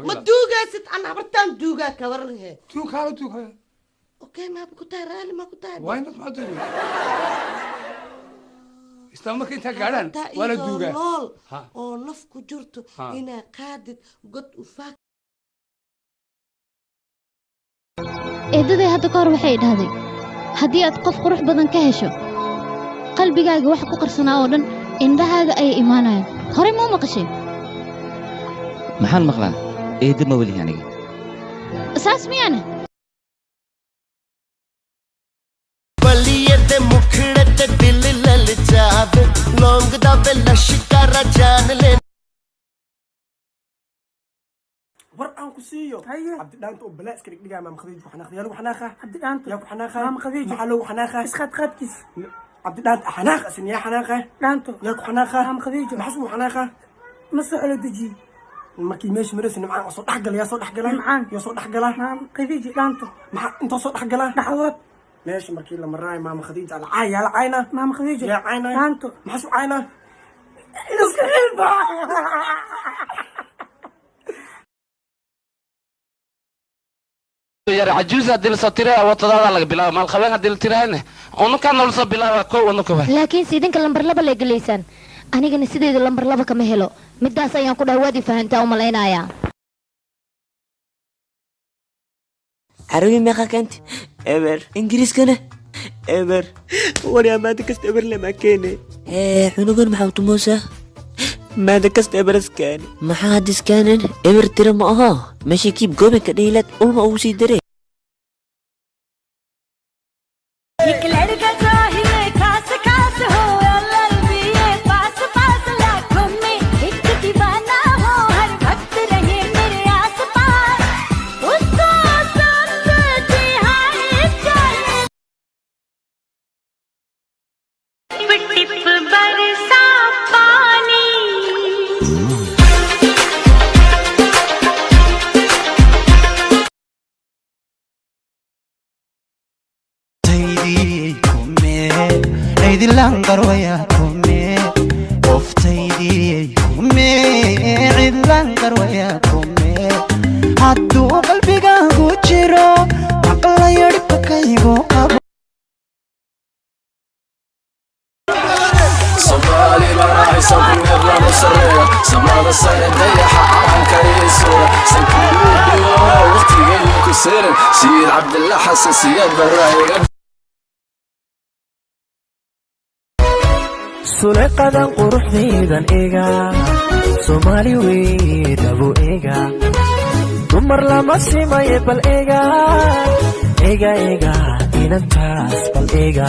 Ma duugaysid? An habartaan duugaa, kawaran he? Duukaala, duukaya. Okay, maaba ku tahay? Raali ma ku tahay? Why not? Maxaa duugay islaan marka intaa gaadhaan Habartaa waa la iyadoo duugaa nool Ha. oo naf ku jirto Ha. inaa qaadid god ufaak. Eedaday hadda ka hor waxay dhahday, haddii aad qof qurux badan ka hesho, qalbigaaga wax ku qarsanaa oo dhan indhahaaga ayay imaanayaan. Horey ma u maqashay? Maxaan maqlaa? Eedda ma welihi aniga. Saas miyaana? ਬਲੀਏ ਦੇ ਮੁਖੜੇ ਤੇ ਦਿਲ ਲਲਚਾਵੇ, ਲੌਂਗ ਦਾ ਵੇ ਲਸ਼ਕਾਰਾ ਜਾਨ ਲੈ। War aan ku siiyo, Cabdi Dhaanto oo balaa iska dhigdhigaa, Maam Khadiij ku xanaaqday. Yaa lagu xanaaqa? Cabdi Dhaanto. Yaa ku xanaaqa? Maam Khadiijo. Maxaa loogu xanaaqa? Isqaadqaadkiis. Cabdi Dhaanto xanaaq asin. Yaa xanaaqa? Dhaanto. Yaa ku xanaaqa? Maam Khadiijo. Maxaa ugu xanaaqa? Masaxo la dejiyey. Markii meesha maraysa, Nimcaan oo soo dhex gala. Yaa soo dhex gala? Nimcaan. Yaa soo dhex gala? Maam Khadiijo Dhaanto. Maxaa intoo soo dhex gala? Dhaxdood. Meesha markii la maraayo, Maam Khadiija la caay. Yaa la caayna? Maam Khadiijo. Yaa caynay? Dhaanto. Maxaa su caynaa? Iska xilba. Yar cajuus haddii lasoo tiraya, watadaada laga bilaaba. Maalqabeen haddii la tirahayna, unukaa nolosoo bilaaba kow unuka wa. Laakiinse idinka lambar 2 lay gelaysaan, anigana sideedu lambar 2 kama helo. Midaas ayaan ku dhahay, waad i fahantaa u malaynayaa. Carabi meeqa keentay? Eber. Ingiriiskana eber. Waryaa, maada kasta eber lama keene. Hee, cunugan maxaa tumoosaa? Maada kasta eber iskaane. Maxaa hadda iskaanen? Eber tira ma aho. Meesha kiib goobinka dhihilaad ulma ugu sii dare. एक लड़का चाहिए खास खास हो, एलएलबी पास पास, लाखों में एक दीवाना हो, हर वक्त रहे मेरे आस पास, उसको समझे हाय चले। टिप टिप बरसा पानी। Cidlaan qarwaya kume, qoftaydii kume, cidlaan qarwaya kume. Hadduu qalbigaagu jiro maqlayo dhibkaygu qabo. Soomaali baraaysan ku neblama sareeya, samada sare dayaxa calanka iyo suura sankuudiyo waqtigeenu ku sirin. Sayid Cabdilla Xasan Siyaad baraayiga. Suleeqadan quruxdaydan ega, Soomaali weydhabu ega, dumar lama simaye. Bal ega, ega, ega inantaas, bal ega.